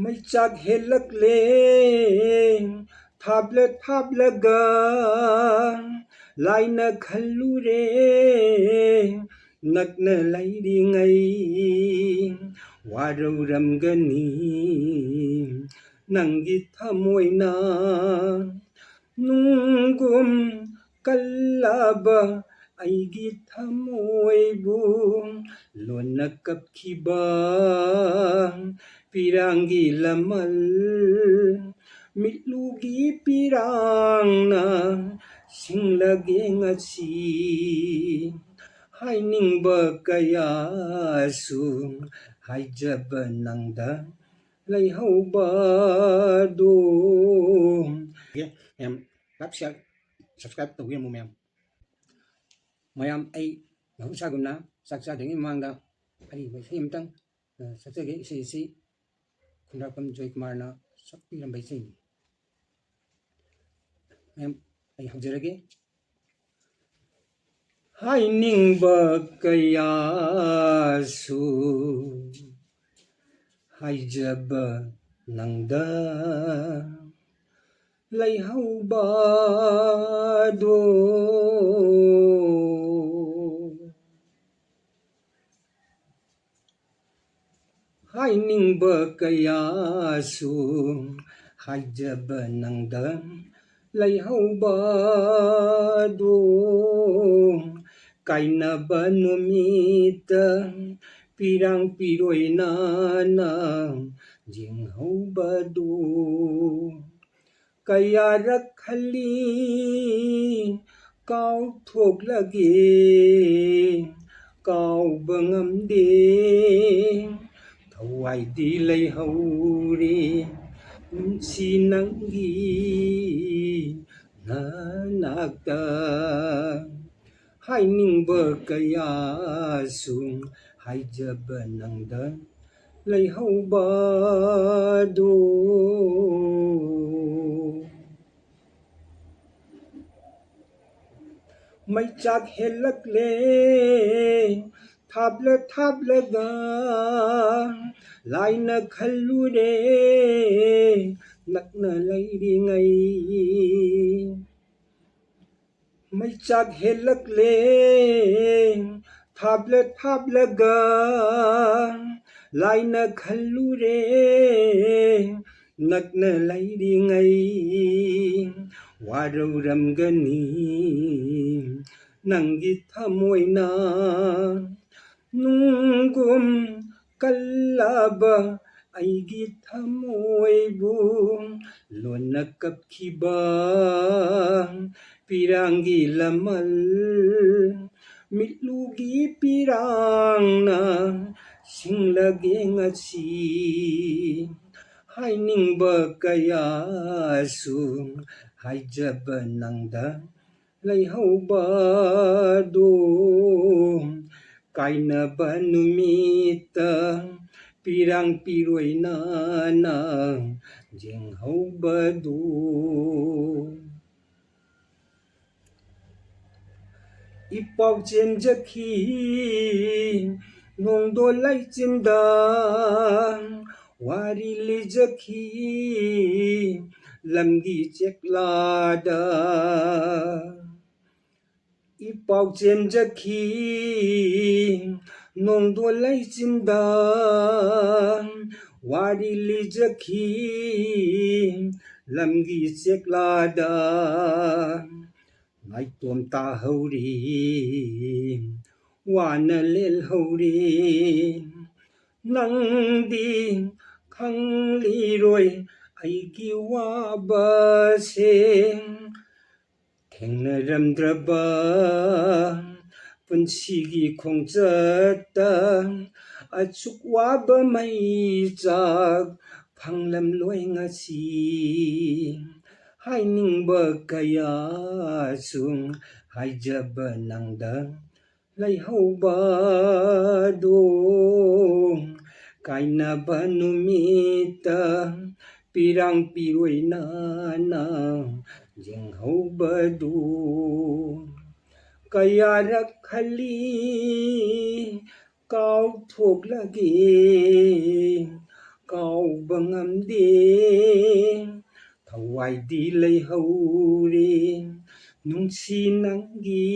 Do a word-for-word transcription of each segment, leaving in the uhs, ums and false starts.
ꯃꯩꯆꯥꯛ ꯍꯦꯜꯂꯛꯂꯦ, ꯊꯥꯞꯂ ꯊꯥꯞꯂꯒ ꯂꯥꯏꯅ ꯈꯜꯂꯨꯔꯦ, ꯅꯛꯅ ꯂꯩꯔꯤꯉꯩ ꯋꯥꯔꯧꯔꯝꯒꯅꯤ ꯅꯪꯒꯤ ꯊꯃꯣꯏꯅ꯫ ꯅꯨꯡꯒꯨꯝ ꯀꯜꯂꯕ ꯑꯩꯒꯤ ꯊꯃꯣꯏꯕꯨ ꯂꯣꯟꯅ ꯀꯞꯈꯤꯕ ꯄꯤꯔꯥꯡꯒꯤ ꯂꯃꯜ, ꯃꯤꯠꯂꯨꯒꯤ ꯄꯤꯔꯥꯡꯅ ꯁꯤꯡꯂꯒꯦ ꯉꯁꯤ꯫ ꯍꯥꯏꯅꯤꯡꯕ ꯀꯌꯥꯁꯨ ꯍꯥꯏꯖꯕ ꯅꯪꯗ ꯂꯩꯍꯧꯕꯗꯣ꯫ ꯃꯌꯥꯝ like, share, subscribe ꯇꯧꯕꯤꯔꯝꯃꯨ ꯃꯌꯥꯝ꯫ ꯃꯌꯥꯝ, ꯑꯩ ꯃꯍꯧꯁꯥꯒꯨꯝꯅ ꯆꯥꯛ ꯆꯥꯗ꯭ꯔꯤꯉꯩ ꯃꯃꯥꯡꯗ ꯑꯔꯤꯕ ꯏꯁꯩ ꯑꯃꯇꯪ, ꯑ, ꯁꯛꯆꯒꯦ꯫ ꯏꯁꯩ ꯑꯁꯤ ꯈꯨꯟꯗ꯭ꯔꯥꯛꯄꯝ ꯖꯣꯏꯀꯨꯃꯥꯔꯅ ꯁꯛꯄꯤꯔꯝꯕ ꯏꯁꯩꯅꯤ꯫ ꯃꯌꯥꯝ, ꯑꯩ ꯍꯧꯖꯔꯒꯦ꯫ ꯍꯥꯏꯅꯤꯡꯕ ꯀꯌꯥꯁꯨ ꯍꯥꯏꯖꯕ ꯅꯪꯗ ꯂꯩꯍꯧꯕꯗꯣ꯫ ꯍꯥꯏꯅꯤꯡꯕ ꯀꯌꯥꯁꯨ ꯍꯥꯏꯖꯕ ꯅꯪꯗ ꯂꯩꯍꯧꯕꯗꯣ꯫ ꯀꯥꯏꯅꯕ ꯅꯨꯃꯤꯠꯇ ꯄꯤꯔꯥꯡ ꯄꯤꯔꯣꯏꯅꯅ ꯌꯦꯡꯍꯧꯕꯗꯣ꯫ ꯀꯌꯥꯔꯛ ꯈꯜꯂꯤ ꯀꯥꯎꯊꯣꯛꯂꯒꯦ, ꯀꯥꯎꯕ ꯉꯝꯗꯦ, ꯊꯋꯥꯏꯗꯤ ꯂꯩꯍꯧꯔꯤ ꯅꯨꯡꯁꯤ ꯅꯪꯒꯤ ꯅꯅꯥꯛꯇ꯫ ꯍꯥꯏꯅꯤꯡꯕ ꯀꯌꯥꯁꯨ ꯍꯥꯏꯖꯕ ꯅꯪꯗ ꯂꯩꯍꯧꯕꯗꯣ꯫ ꯃꯩꯆꯥꯛ ꯍꯦꯜꯂꯛꯂꯦ, ꯊꯥꯞꯂ ꯊꯥꯞꯂꯒ ꯂꯥꯏꯅ ꯈꯜꯂꯨꯔꯦ ꯅꯛꯅ ꯂꯩꯔꯤꯉꯩ꯫ ꯃꯩꯆꯥꯛ ꯍꯦꯜꯂꯛꯂꯦ ꯊꯥꯞꯂ ꯊꯥꯞꯂꯒ ꯂꯥꯏꯅ ꯈꯜꯂꯨꯔꯦ ꯅꯛꯅ ꯂꯩꯔꯤꯉꯩ꯫ ꯋꯥꯔꯧꯔꯝꯒꯅꯤ ꯅꯪꯒꯤ ꯊꯃꯣꯏꯅ ꯅꯨꯡꯒꯨꯝ ꯀꯜꯂꯕ ꯑꯩꯒꯤ ꯊꯃꯣꯏꯕꯨ ꯂꯣꯟꯅ ꯀꯞꯈꯤꯕ ꯄꯤꯔꯥꯡꯒꯤ ꯂꯃꯜ ꯃꯤꯠꯂꯨꯒꯤ ꯄꯤꯔꯥꯡꯅ ꯁꯤꯡꯂꯒꯦ ꯉꯁꯤ꯫ ꯍꯥꯏꯅꯤꯡꯕ ꯀꯌꯥꯁꯨ ꯍꯥꯏꯖꯕ ꯅꯪꯗ ꯂꯩꯍꯧꯕꯗꯣ ꯀꯥꯏꯅꯕ ꯅꯨꯃꯤꯠꯇ ꯄꯤꯔꯥꯡ ꯄꯤꯔꯣꯏꯅꯅ ꯌꯦꯡꯍꯧꯕꯗꯣ꯫ ꯏꯄꯥꯎ ꯆꯦꯟꯖꯈꯤ ꯅꯣꯡꯗꯣ ꯂꯩꯆꯤꯟꯗ ꯋꯥꯔꯤ ꯂꯤꯖꯈꯤ ꯂꯝꯒꯤ ꯆꯦꯛꯂꯥꯗ꯫ ꯏꯄꯥꯎ ꯆꯦꯟꯖꯈꯤ ꯅꯣꯡꯗꯣ ꯂꯩꯆꯤꯟꯗ ꯋꯥꯔꯤ ꯂꯤꯖꯈꯤ ꯂꯝꯒꯤ ꯆꯦꯛꯂꯥꯗ꯫ ꯅꯥꯏꯇꯣꯝ ꯇꯥꯍꯧꯔꯤ ꯋꯥꯅ ꯂꯦꯜꯍꯧꯔꯤ ꯅꯪꯗꯤ ꯈꯪꯂꯤꯔꯣꯏ ꯑꯩꯒꯤ ꯋꯥꯕꯁꯦ꯫ ꯊꯦꯡꯅꯔꯝꯗ꯭ꯔꯕ ꯄꯨꯟꯁꯤꯒꯤ ꯈꯣꯡꯆꯠꯇ ꯑꯁꯨꯛ ꯋꯥꯕ ꯃꯩꯆꯥꯛ ꯐꯪꯂꯝꯂꯣꯏ ꯉꯁꯤ꯫ ꯍꯥꯏꯅꯤꯡꯕ ꯀꯌꯥꯁꯨ ꯍꯥꯏꯖꯕ ꯅꯪꯗ ꯂꯩꯍꯧꯕꯗꯣ ꯀꯥꯏꯅꯕ ꯅꯨꯃꯤꯠꯇ ꯄꯤꯔꯥꯡ ꯄꯤꯔꯣꯏꯅꯅ ꯌꯦꯡꯍꯧꯕꯗꯣ꯫ ꯀꯌꯥꯔꯛ ꯍꯜꯂꯤ ꯀꯥꯎꯊꯣꯛꯂꯒꯦ, ꯀꯥꯎꯕ ꯉꯝꯗꯦ꯫ ꯊꯋꯥꯏꯗꯤ ꯂꯩꯍꯧꯔꯦ ꯅꯨꯡꯁꯤ ꯅꯪꯒꯤ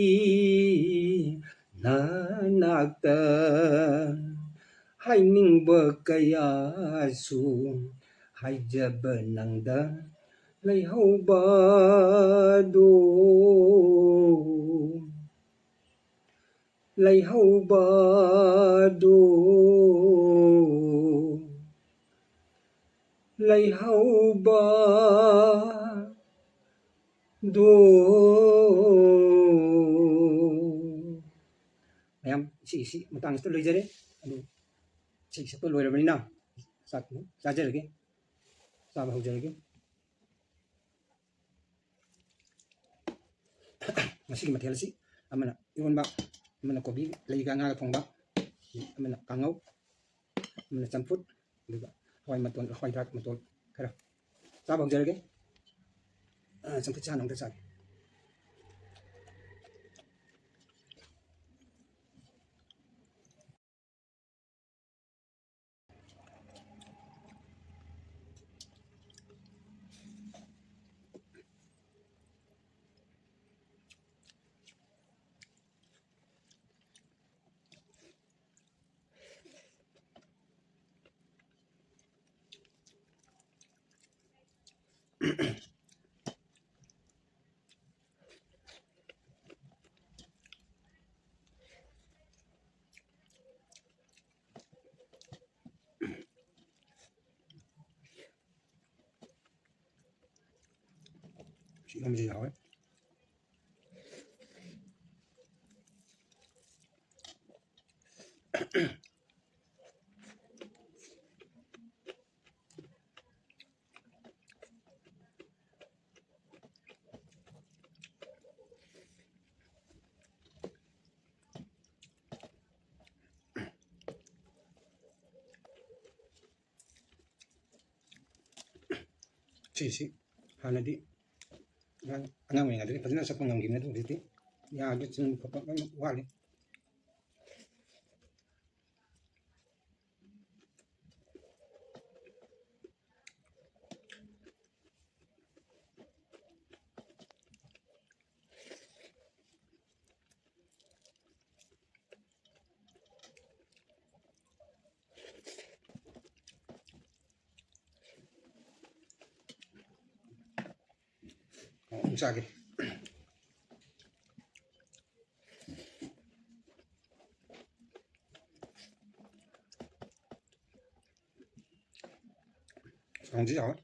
ꯅꯅꯥꯛꯇ꯫ ꯍꯥꯏꯅꯤꯡꯕ ꯀꯌꯥꯁꯨ ꯍꯥꯏꯖꯕ ꯅꯪꯗ ꯂꯩꯍꯧꯕꯗꯣ, ꯂꯩꯍꯧꯕꯗꯣ, ꯂꯩꯍꯧꯕꯗꯣ꯫ ꯃꯌꯥꯝ ꯁꯤ, ꯁꯤ ꯃꯇꯥꯡꯁꯤꯗ ꯂꯣꯏꯖꯔꯦ꯫ ꯑꯗꯨ ꯏꯁꯩ ꯁꯛꯄ ꯂꯣꯏꯔꯕꯅꯤꯅ ꯆꯥꯛ ꯆꯥꯖꯔꯒꯦ, ꯆꯥꯕ ꯍꯧꯖꯔꯒꯦ꯫ ꯉꯁꯤꯒꯤ ꯃꯊꯦꯜ ꯑꯁꯤ ꯑꯃꯅ ꯏꯔꯣꯟꯕ, ꯑꯃꯅ ꯀꯣꯕꯤ ꯂꯩꯒ ꯉꯥꯒ ꯊꯣꯡꯕ, ꯑꯃꯅ ꯀꯥꯡꯉꯧ, ꯑꯃꯅ ꯆꯝꯐꯨꯠ, ꯑꯗꯨꯒ ꯍꯋꯥꯏ ꯃꯇꯣꯟ, ꯍꯋꯥꯏ ꯊ꯭ꯔꯥꯛ ꯃꯇꯣꯟ ꯈꯔ꯫ ꯆꯥꯕ ꯍꯧꯖꯔꯒꯦ꯫ ꯑ, ꯆꯝꯐꯨꯠꯁꯦ ꯍꯥꯟꯅ ꯑꯝꯇ ꯆꯥꯒꯦ꯫ ꯁꯤ ꯏꯔꯣꯝꯕꯁꯨ ꯌꯥꯎꯋꯦ꯫ ꯁꯤꯁꯤ ꯍꯥꯟꯅꯗꯤ ꯑꯉꯥꯡ, ꯑꯉꯥꯡ ꯑꯣꯏꯔꯤꯉꯩꯗꯗꯤ ꯐꯖꯅ ꯁꯛꯄ ꯉꯝꯈꯤꯕꯅꯤ, ꯑꯗꯨ ꯍꯧꯖꯤꯛꯇꯤ ꯌꯥꯗ ꯆꯤꯡꯕ ꯈꯣꯠꯄ ꯂꯣꯏꯅ ꯋꯥꯠꯂꯤ꯫ ꯑꯃꯨꯛ ꯆꯥꯒꯦ꯫ ꯁꯪꯁꯤ ꯌꯥꯎꯋꯦ꯫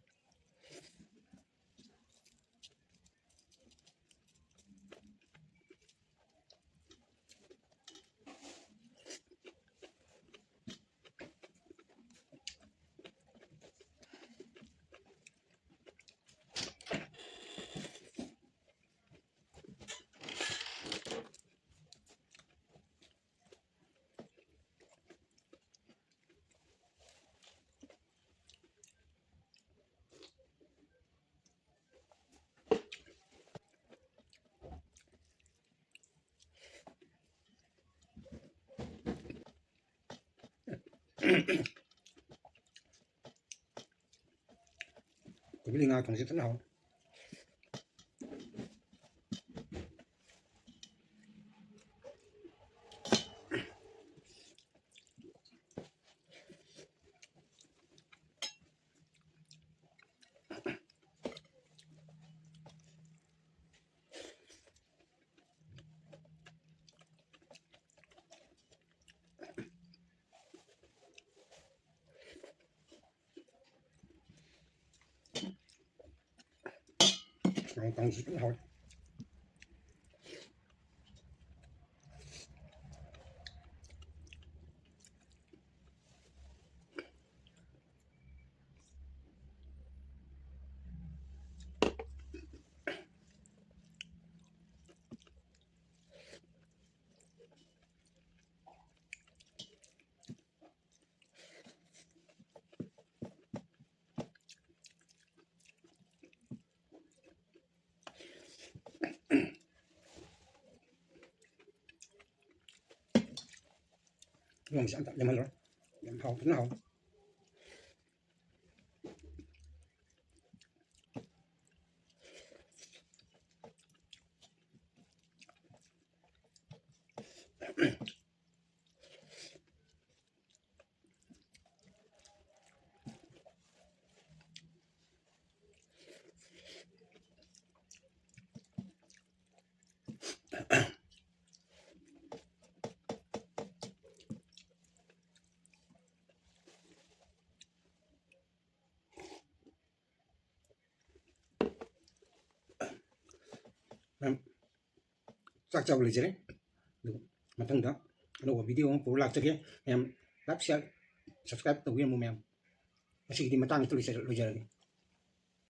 ꯀꯣꯕꯤ ꯉꯥ ꯊꯣꯡꯁꯤ ꯐꯖꯅ ꯍꯥꯎꯋꯤ꯫ ꯀꯥꯡꯁꯨ ꯐꯖꯅ ꯍꯥꯎꯋꯤ꯫ ꯊꯣꯡꯕꯁꯦ ꯑꯝꯇ ꯂꯦꯝꯍꯜꯂꯔꯣꯏ꯫ ꯌꯥꯝ ꯍꯥꯎ, ꯐꯖꯅ ꯍꯥꯎ꯫ ꯃꯌꯥꯝ ꯆꯥꯛ ꯆꯥꯕ ꯂꯣꯏꯖꯔꯦ꯫ ꯑꯗꯨꯒ ꯃꯊꯪꯗ ꯑꯅꯧꯕ video ꯑꯃ ꯄꯨꯔ ꯂꯥꯛꯆꯒꯦ꯫ ꯃꯌꯥꯝ like, share, subscribe ꯇꯧꯕꯤꯔꯝꯃꯨ ꯃꯌꯥꯝ꯫ ꯉꯁꯤꯒꯤꯗꯤ ꯃꯇꯥꯡ ꯑꯁꯤꯗ ꯂꯣꯏꯖꯔ-, ꯂꯣꯏꯖꯔꯒꯦ꯫